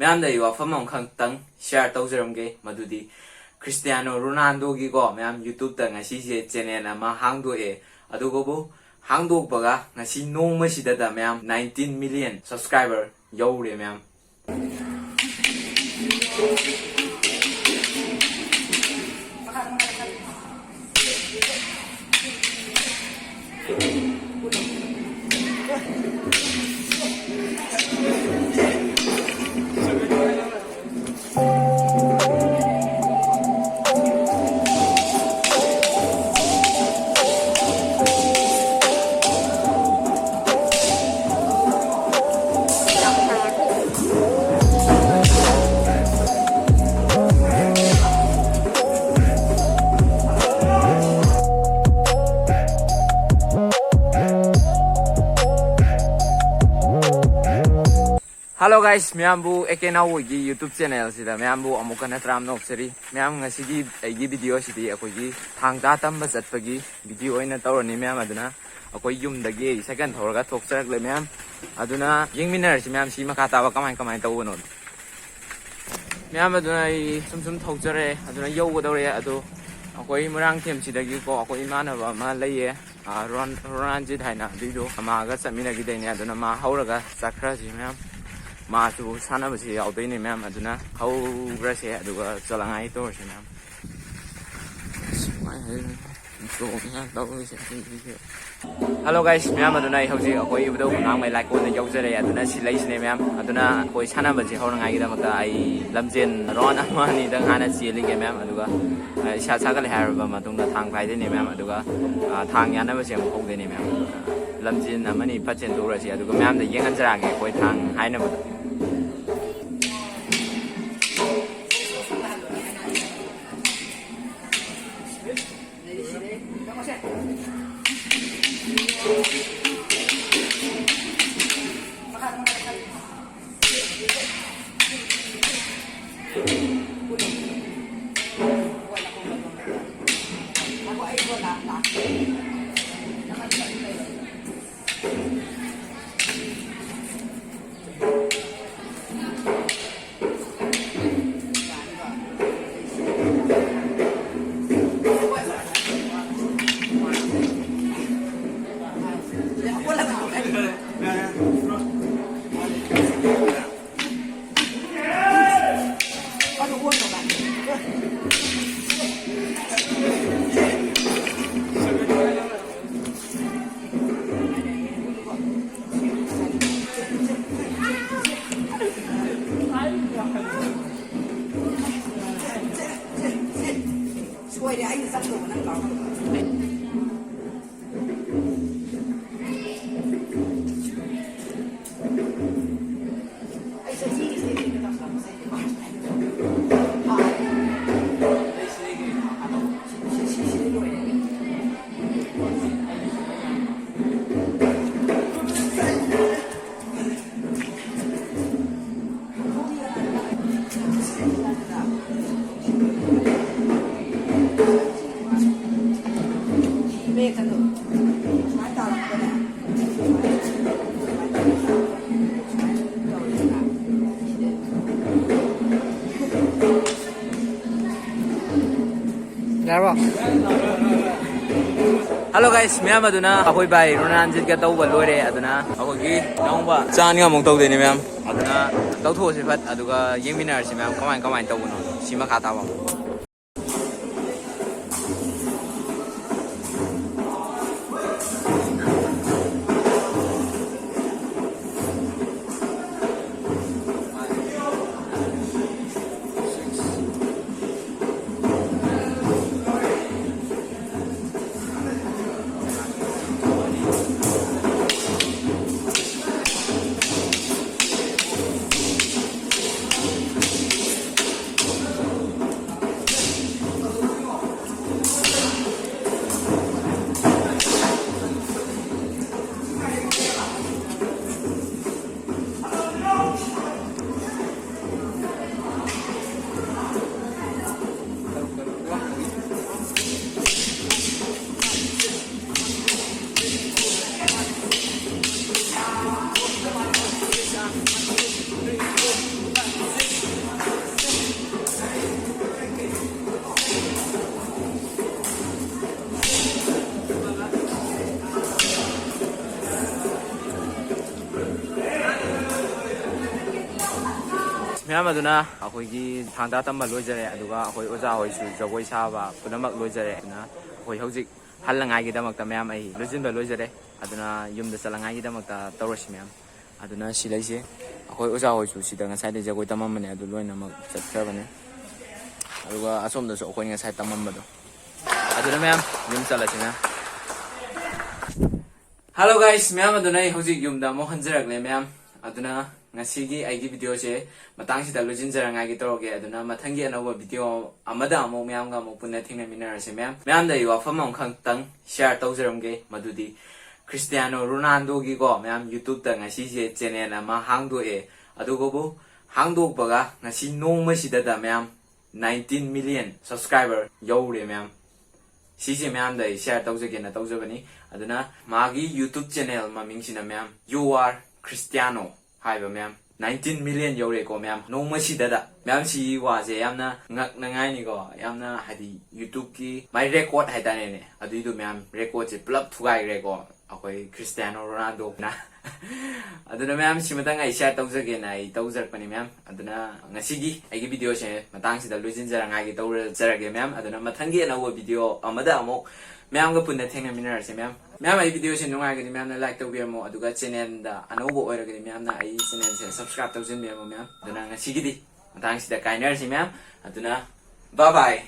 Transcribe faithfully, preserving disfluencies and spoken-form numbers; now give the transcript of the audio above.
ꯃꯌꯥꯝꯗ ꯑꯩ ꯋꯥꯐꯝ ꯑꯃꯈꯛꯇꯪ share ꯇꯧꯖꯔꯝꯒꯦ, ꯃꯗꯨꯗꯤ ꯈ꯭ꯔꯤꯁꯇꯤꯌꯥꯅꯣ ꯔꯣꯅꯥꯜꯗꯣꯒꯤꯀꯣ, ꯃꯌꯥꯝ, YouTube-ꯇ ꯉꯁꯤꯁꯦ channel ꯑꯃ ꯍꯥꯡꯗꯣꯛꯑꯦ꯫ ꯑꯗꯨꯒꯕꯨ ꯍꯥꯡꯗꯣꯛꯄꯒ ꯉꯁꯤ ꯅꯣꯡꯃꯁꯤꯗꯗ, ꯃꯌꯥꯝ, nineteen million subscriber ꯌꯧꯔꯦ, ꯃꯌꯥꯝ꯫ Hello guys, ꯃꯌꯥꯝꯕꯨ ꯑꯦ ꯀꯦ ꯅꯥꯎꯕꯣꯏꯒꯤ YouTube channel ꯁꯤꯗ ꯃꯌꯥꯝꯕꯨ ꯑꯃꯨꯛ ꯍꯟꯅ ꯇꯔꯥꯝꯅ ꯑꯣꯛꯆꯔꯤ꯫ ꯃꯌꯥꯝ, ꯉꯁꯤꯒꯤ ꯑꯩꯒꯤ video ꯁꯤꯗꯤ ꯑꯩꯈꯣꯏꯒꯤ ꯊꯥꯡ ꯇꯥ ꯇꯝꯕ ꯆꯠꯄꯒꯤ video ꯑꯣꯏꯅ ꯇꯧꯔꯅꯤ, ꯃꯌꯥꯝ꯫ ꯑꯗꯨꯅ ꯑꯩꯈꯣꯏ ꯌꯨꯝꯗꯒꯤ ꯑꯩ cycle ꯊꯧꯔꯒ ꯊꯣꯛꯆꯔꯛꯂꯦ, ꯃꯌꯥꯝ꯫ ꯑꯗꯨꯅ ꯌꯦꯡꯃꯤꯟꯅꯔꯁꯤ, ꯃꯌꯥꯝ, ꯁꯤ ꯃꯈꯥ ꯇꯥꯕ ꯀꯃꯥꯏ ꯀꯃꯥꯏꯅ ꯇꯧꯕꯅꯣꯗꯣ꯫ ꯃꯌꯥꯝ, ꯑꯗꯨꯅ ꯑꯩ ꯁꯨꯝ ꯁꯨꯝ ꯊꯧꯖꯔꯦ, ꯑꯗꯨꯅ ꯌꯧꯒꯗꯧꯔꯦ꯫ ꯑꯗꯣ ꯑꯩꯈꯣꯏ ꯃꯣꯏꯔꯥꯡꯊꯦꯝꯁꯤꯗꯒꯤꯀꯣ, ꯑꯩꯈꯣꯏ ꯏꯃꯥꯟꯅꯕ ꯑꯃ ꯂꯩꯌꯦ, ꯑꯥ, ꯔꯣꯟ-, ꯔꯣꯅꯥꯟꯖꯤꯠ ꯍꯥꯏꯅ, ꯑꯗꯨꯏꯗꯣ ꯃꯥꯒ ꯆꯠꯃꯤꯟꯅꯈꯤꯗꯣꯏꯅꯦ꯫ ꯑꯗꯨꯅ ꯃꯥ ꯍꯧꯔꯒ ꯆꯠꯈ꯭ꯔꯁꯤ, ꯃꯌꯥꯝ꯫ ꯃꯥꯁꯨ ꯁꯥꯟꯅꯕꯁꯤ ꯌꯥꯎꯗꯣꯏꯅꯦ, ꯃꯌꯥꯝ꯫ ꯑꯗꯨꯅ ꯍꯧꯈ꯭ꯔꯁꯦ, ꯑꯗꯨꯒ ꯆꯠꯂꯉꯥꯏ ꯇꯧꯔꯁꯦ, ꯃꯌꯥꯝ꯫ ꯑꯁ, ꯀꯃꯥꯏꯅ ꯍꯥꯏꯗꯣꯏꯅꯣ? ꯇꯧꯔꯤꯁꯦ꯫ Hello guys, ꯃꯌꯥꯝ, ꯑꯗꯨꯅ ꯑꯩ ꯍꯧꯖꯤꯛ ꯑꯩꯈꯣꯏ ꯏꯕꯨꯙꯧ ꯈꯣꯡꯅꯥꯡꯃꯩ ꯂꯥꯏꯀꯣꯟꯗ ꯌꯧꯖꯔꯦ꯫ ꯑꯗꯨꯅ ꯁꯤ ꯂꯩꯁꯤꯅꯦ, ꯃꯌꯥꯝ꯫ ꯑꯗꯨꯅ ꯑꯩꯈꯣꯏ ꯁꯥꯟꯅꯕꯁꯤ ꯍꯧꯅꯉꯥꯏꯒꯤꯗꯃꯛꯇ ꯑꯩ ꯂꯝꯖꯦꯟ round ꯑꯃ ꯑꯅꯤꯗꯪ ꯍꯥꯟꯅ ꯆꯦꯜꯂꯤꯒꯦ, ꯃꯌꯥꯝ꯫ ꯑꯗꯨꯒ, ꯑ, ꯏꯁꯥ ꯁꯥꯒꯠꯂꯦ ꯍꯥꯏꯔꯕ ꯃꯇꯨꯡꯗ ꯊꯥꯡ ꯄꯥꯏꯗꯣꯏꯅꯦ, ꯃꯌꯥꯝ꯫ ꯑꯗꯨꯒ, ꯑ, ꯊꯥꯡ ꯌꯥꯟꯅꯕꯁꯦ ꯑꯃꯨꯛ ꯍꯧꯗꯣꯏꯅꯦ, ꯃꯌꯥꯝ꯫ ꯂꯝꯖꯦꯟ ꯑꯃꯅꯤ ꯐꯠ ꯆꯦꯟꯊꯣꯛꯎꯔꯁꯤ, ꯑꯗꯨꯒ ꯃꯌꯥꯝꯗ ꯌꯦꯡꯍꯟꯖꯔꯛꯑꯒꯦ ꯑꯩꯈꯣꯏ ꯊꯥꯡ ꯍꯥꯏꯅꯕꯗꯣ꯫ ꯁꯣꯏꯔꯦ, ꯑꯩꯅ ꯆꯪꯗꯧꯕ ꯅꯪ ꯀꯥꯎꯔꯦ꯫ ꯌꯥꯔꯕꯣ? Hello guys, ꯃꯌꯥꯝ, ꯑꯗꯨꯅ ꯑꯩꯈꯣꯏ ꯚꯥꯏ ꯔꯣꯅꯥꯟꯖꯤꯠꯀ ꯇꯧꯕ ꯂꯣꯏꯔꯦ꯫ ꯑꯗꯨꯅ ꯑꯩꯈꯣꯏꯒꯤ ꯏꯅꯥꯎꯕ ꯆꯥꯅꯤ ꯑꯃꯨꯛ ꯇꯧꯗꯣꯏꯅꯦ ꯃꯌꯥꯝ꯫ ꯑꯗꯨꯅ ꯇꯧꯊꯣꯛꯑꯁꯤ ꯐꯠ, ꯑꯗꯨꯒ ꯌꯦꯡꯃꯤꯟꯅꯔꯁꯤ ꯃꯌꯥꯝ, ꯀꯃꯥꯏ ꯀꯃꯥꯏꯅ ꯇꯧꯕꯅꯣꯗꯣ꯫ ꯁꯤ ꯃꯈꯥ ꯇꯥꯕ ꯑꯃꯨꯛ꯫ ꯃꯌꯥꯝ, ꯑꯗꯨꯅ ꯑꯩꯈꯣꯏꯒꯤ ꯊꯥꯡ ꯇꯥ ꯇꯝꯕ ꯂꯣꯏꯖꯔꯦ, ꯑꯗꯨꯒ ꯑꯩꯈꯣꯏ ꯑꯣꯖꯥ ꯍꯣꯏꯁꯨ ꯖꯒꯣꯏ ꯁꯥꯕ ꯄꯨꯝꯅꯃꯛ ꯂꯣꯏꯖꯔꯦ꯫ ꯑꯗꯨꯅ ꯑꯩꯈꯣꯏ ꯍꯧꯖꯤꯛ ꯍꯜꯂꯉꯥꯏꯒꯤꯗꯃꯛꯇ ꯃꯌꯥꯝ ꯑꯩ ꯂꯣꯏꯁꯤꯟꯕ ꯂꯣꯏꯖꯔꯦ꯫ ꯑꯗꯨꯅ ꯌꯨꯝꯗ ꯆꯠꯂꯉꯥꯏꯒꯤꯗꯃꯛꯇ ꯇꯧꯔꯁꯤ ꯃꯌꯥꯝ꯫ ꯑꯗꯨꯅ ꯁꯤ ꯂꯩꯁꯦ꯫ ꯑꯩꯈꯣꯏ ꯑꯣꯖꯥ ꯍꯣꯏꯁꯨ ꯁꯤꯗ ꯉꯁꯥꯏꯗꯩ ꯖꯒꯣꯏ ꯇꯝꯃꯝꯕꯅꯦ, ꯑꯗꯨ ꯂꯣꯏꯅꯃꯛ ꯆꯠꯈ꯭ꯔꯕꯅꯦ꯫ ꯑꯗꯨꯒ ꯑꯁꯣꯝꯗꯁꯨ ꯑꯩꯈꯣꯏꯅ ꯉꯁꯥꯏ ꯇꯝꯃꯝꯕꯗꯣ꯫ ꯑꯗꯨꯅ ꯃꯌꯥꯝ, ꯌꯨꯝ ꯆꯠꯂꯁꯤꯅ꯫ Hello guys, ꯃꯌꯥꯝ, ꯑꯗꯨꯅ ꯑꯩ ꯍꯧꯖꯤꯛ ꯌꯨꯝꯗ ꯑꯃꯨꯛ ꯍꯟꯖꯔꯛꯂꯦ ꯃꯌꯥꯝ꯫ ꯑꯗꯨꯅ ꯉꯁꯤꯒꯤ ꯑꯩꯒꯤ video ꯁꯦ ꯃꯇꯥꯡꯁꯤꯗ ꯂꯣꯏꯁꯤꯟꯖꯔꯉꯥꯏꯒꯤ ꯇꯧꯔꯒꯦ꯫ ꯑꯗꯨꯅ ꯃꯊꯪꯒꯤ ꯑꯅꯧꯕ video ꯑꯃꯗ ꯑꯃꯨꯛ ꯃꯌꯥꯝꯒ ꯑꯃꯨꯛ ꯄꯨꯟꯅ ꯊꯦꯡꯅꯃꯤꯟꯅꯔꯁꯦ ꯃꯌꯥꯝ꯫ ꯃꯌꯥꯝꯗ ꯑꯩ ꯋꯥꯐꯝ ꯑꯃꯈꯛꯇꯪ share ꯇꯧꯖꯔꯝꯒꯦ, ꯃꯗꯨꯗꯤ Cristiano Ronaldo ꯒꯤꯀꯣ ꯃꯌꯥꯝ, YouTube ꯇ ꯉꯁꯤꯁꯦ channel ꯑꯃ ꯍꯥꯡꯗꯣꯛꯑꯦ꯫ ꯑꯗꯨꯒꯕꯨ ꯍꯥꯡꯗꯣꯛꯄꯒ ꯉꯁꯤ ꯅꯣꯡꯃꯁꯤꯗꯗ ꯃꯌꯥꯝ nineteen million subscriber ꯌꯧꯔꯦ ꯃꯌꯥꯝ꯫ ꯁꯤꯁꯦ ꯃꯌꯥꯝꯗ ꯑꯩ share ꯇꯧꯖꯒꯦꯅ ꯇꯧꯖꯕꯅꯤ꯫ ꯑꯗꯨꯅ ꯃꯥꯒꯤ YouTube channel ꯃꯃꯤꯡꯁꯤꯅ ꯃꯌꯥꯝ You Are Cristiano ꯍꯥꯏꯕ ꯃꯌꯥꯝ꯫ Nineteen million ꯌꯧꯔꯦꯀꯣ ꯃꯌꯥꯝ, ꯅꯣꯡꯃꯁꯤꯗꯗ꯫ ꯃꯌꯥꯝ, ꯁꯤꯒꯤ ꯋꯥꯁꯦ ꯌꯥꯝꯅ ꯉꯛꯅꯉꯥꯏꯅꯤꯀꯣ, ꯌꯥꯝꯅ ꯍꯥꯏꯗꯤ YouTube ꯀꯤ my record ꯍꯥꯏꯇꯥꯔꯦꯅꯦ, ꯑꯗꯨꯏꯗꯣ ꯃꯌꯥꯝ, record ꯁꯦ ꯄꯨꯂꯞ ꯊꯨꯒꯥꯏꯈ꯭ꯔꯦꯀꯣ ꯑꯩꯈꯣꯏ Cristiano Ronaldo ꯅ꯫ ꯑꯗꯨꯅ ꯃꯌꯥꯝ, ꯁꯤꯃꯇꯪ ꯑꯩ share ꯇꯧꯖꯒꯦꯅ ꯑꯩ ꯇꯧꯖꯔꯛꯄꯅꯤ ꯃꯌꯥꯝ꯫ ꯑꯗꯨꯅ ꯉꯁꯤꯒꯤ ꯑꯩꯒꯤ video ꯁꯦ ꯃꯇꯥꯡꯁꯤꯗ ꯂꯣꯏꯁꯤꯟꯖꯔꯉꯥꯏꯒꯤ ꯇꯧꯖꯔꯒꯦ ꯃꯌꯥꯝ꯫ ꯑꯗꯨꯅ ꯃꯊꯪꯒꯤ ꯑꯅꯧꯕ video ꯑꯃꯗ ꯑꯃꯨꯛ ꯃꯌꯥꯝꯒ ꯄꯨꯟꯅ ꯊꯦꯡꯅꯃꯤꯟꯅꯔꯁꯦ ꯃꯌꯥꯝ꯫ ꯃꯌꯥꯝ, ꯑꯩ video ꯁꯦ ꯅꯨꯡꯉꯥꯏꯔꯒꯗꯤ ꯃꯌꯥꯝꯅ like ꯇꯧꯕꯤꯔꯝꯃꯣ, ꯑꯗꯨꯒ channel ꯗ ꯑꯅꯧꯕ ꯑꯣꯏꯔꯒꯗꯤ ꯃꯌꯥꯝꯅ ꯑꯩ channel ꯁꯦ subscribe ꯇꯧꯁꯤꯟꯕꯤꯔꯝꯃꯣ ꯃꯌꯥꯝ꯫ ꯑꯗꯨꯅ ꯉꯁꯤꯒꯤꯗꯤ ꯃꯇꯥꯡꯁꯤꯗ ꯀꯥꯏꯅꯔꯁꯤ ꯃꯌꯥꯝ꯫ ꯑꯗꯨꯅ bye bye꯫